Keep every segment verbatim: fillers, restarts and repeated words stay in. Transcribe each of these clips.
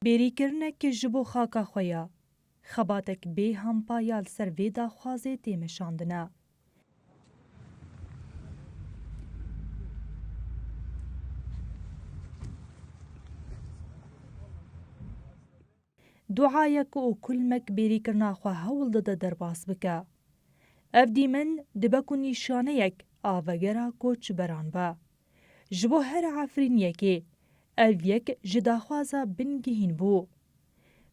Bêrîkirinek ji bo xaka xwe ya. Xebatek bê hempa ya li ser vê daxwazê tê meşandine. Duayek û kulmek bêrîkirina xwe hewl dide derbas bike. Ev dîmen dibe ku nîşaneyek a vegera koçberan be. Ji bo her Efrîniyekê ev yek ji daxwaza bingehîn bû.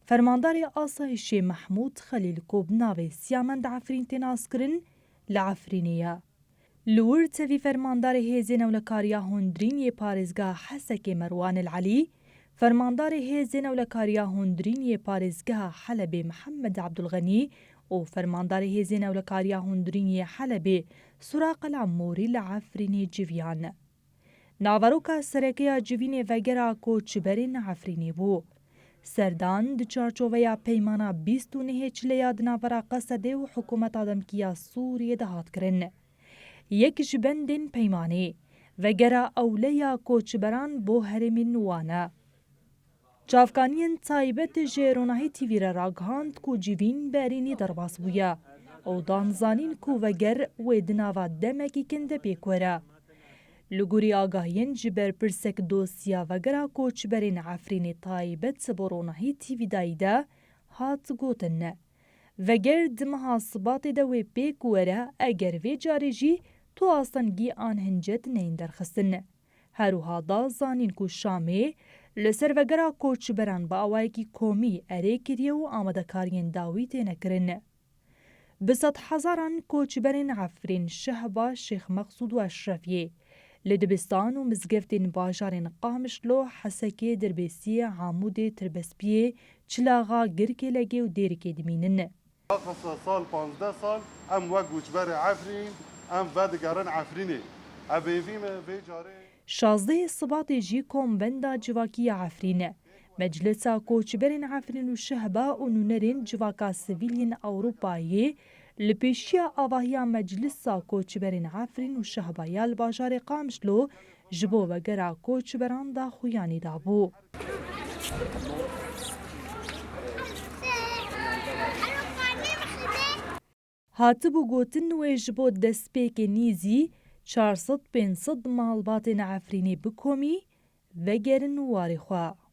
Fermandarê Asayişê Mehmûd Xelîl ku bi navê Siyamend Efrîn tê naskirin, li Efrînê ye. Li wir tevî fermandarê Hêzên Ewlekariya Hundirîn yê Parêzgeha Hesekê Merwan El Elî, fermandarê Hêzên Ewlekariya Hundirîn yê Parêzgeha Helebê Mihemed Ebdulxenî û fermandarê Hêzên Ewlekariya Hundirîn yê Helebê Suraq El Emûrî li Efrînê civiyan. Naveroka sereke ya civînê vegera koçberên Efrînê bû. Serdan di çarçoveya peymana bîst û nehê çileya di navbera Qesedê û hikûmeta demkî ya Sûriyê de hat kirin. Yek ji bendên peymanê, vegera ewle ya koçberan bo herêmên wan e. Çavkaniyên taybet ji Ronahî T V re ragihand ku civîn berînî derbas bûye û dan zanîn ku veger wê di nava demekî kin de pêk were. Li gorî agahiyên ji berpirsek dosya vegera koçberên Efrînê taybet bo Ronahî T V dayî de hat gotin, veger di meha Sibatê de wê pêk were, eger vê carê jî tu astengî an hincet neyên derxistin. Her wiha da zanîn ku Şamê li ser vegera koçberan bi awayekî komî erê kiriye û amadekariyên dawî têne kirin. Bi sedhezaran koçberên Efrîn, Şehba, Şêx Meqsûd û Eşrefiyê li dibistan û mizgeftên bajarên Qamişlo, Hesekê, Dirbêsiyê, Amûdê, Tirbespiyê, Çilaxa, Girkêlegê û Dêrikê dimînin. Daxisa sal, panzdeh sal, em wek koçberê Efrîn, em vedigerin Efrînê. Ev hêvî me vê carê. Şazdehê Sibatê jî Kombenda Civakî ya Efrîn, Meclisa Koçberên Efrîn û Şehba û nûnerên civaka sivîl yên Ewropayê li pêşiya avahiya Meclisa Koçberên Efrîn û Şehba ya li bajarê Qamişlo ji bo vegera koçberan daxuyanî dabû. Hatibû gotin, wê ji bo destpêkê nîzî çar sed pênc sed malbatên Efrînê bi komî vegerin warê xwe.